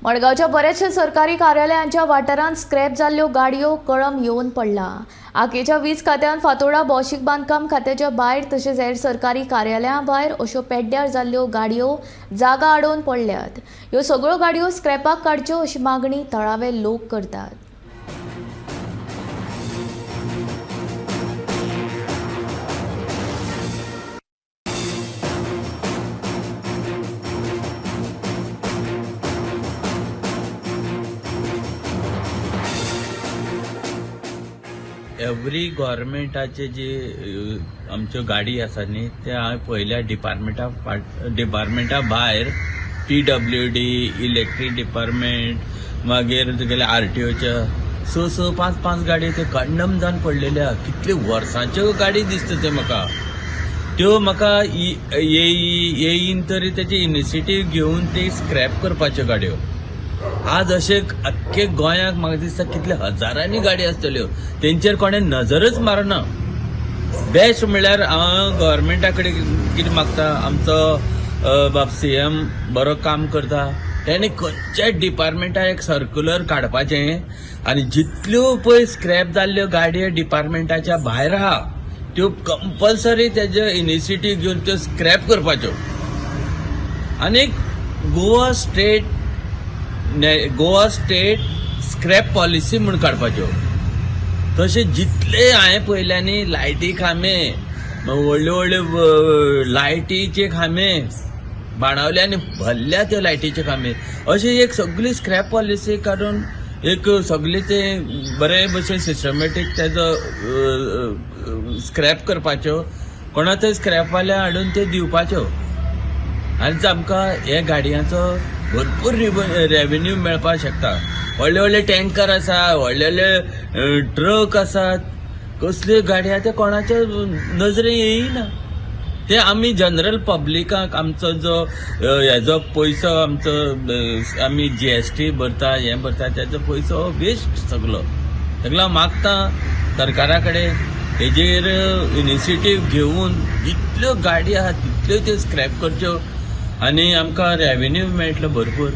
मडगांवच्या बऱ्याचशा सरकारी कार्यालयांच्या वाठारांत स्क्रॅप जाल्ल्यो गाडयो कळम येवन पडला. आकेच्या वीज खात्यान फातोडा भौशीक बांदकाम खात्याच्या भायर तशेंच हेर सरकारी कार्यालयां भायर अश्यो पेड्ड्यार जाल्ल्यो गाडयो जागा आडोवन पडल्यात. ह्यो सगळ्यो गाडयो स्क्रॅपाक काडच्यो अशी मागणी थळावे लोक करतात. एवरी गव्हर्मेंटाचे जे आमच्यो गाडी आसा न्ही, ते हांवें पळयल्या डिपार्टमेंटा भायर PWD, electric department, मागीर तुगेले आरटीओच्या स स पांच पांच गाडी ते कंडम जावन पडलेले आहा. कितले वर्सांच्यो गाडी दिसता ते म्हाका. त्यो म्हाका येईन तरी तेची इनिशिएटीव घेवन ते स्क्रॅप करपाच्यो गाडयो. आज अशे आख्खे गोंयाक म्हाका दिसता कितले हजारांनी गाडी आसतल्यो, तेंचेर कोणें नजरच मारना. बेस्ट म्हणल्यार हांव गव्हर्मेंटा कडेन कितें मागता, आमचो बाब सीएम बरो काम करता, तेणी खंयच्याय डिपार्टमेंटा एक सर्क्युलर काडपाचें आनी जितल्यो पळय स्क्रॅप जाल्ल्यो गाडयो डिपार्टमेंटाच्या भायर आहा त्यो कंपल्सरी तेजे इनिशिएटीव घेवन त्यो स्क्रॅप करपाच्यो. आनी गोवा स्टेट स्क्रॅप पॉलिसी म्हूण काडपाच्यो. तशें जितले हांवें पळयल्या न्ही, लायटी खांबे, व्हडले व्हडले लायटीचे खांबे बाणावले आनी भरल्या त्यो लायटीचे खांबे. अशें एक सगळी स्क्रॅप पॉलिसी काडून एक सगळे ते बरे भशेन सिस्टमॅटीक तेजो स्क्रॅप करपाच्यो, कोणा ते स्क्रॅपवाले हाडून ते दिवपाच्यो. आनी आमकां हे गाडयांचो भरपूर रेवेन्यू मेळपाक शकता. व्हडले व्हडले टँकर आसा, व्हडले व्हडले ट्रक आसात, कसल्यो गाडी आहा ते कोणाच्या नजरे येयना. ते आमी जनरल पब्लिकाक आमचो जो हेजो पयसो आमचो, आमी जीएसटी भरता, हें भरता, तेजो पयसो वेस्ट सगलो. सगलो मागता सरकारा कडेन हेजेर इनिशिएटीव घेवन जितल्यो गाडी आहा तितल्यो त्यो स्क्रॅप करच्यो आनी आमकां रेवेन्यू मेळटलो भरपूर.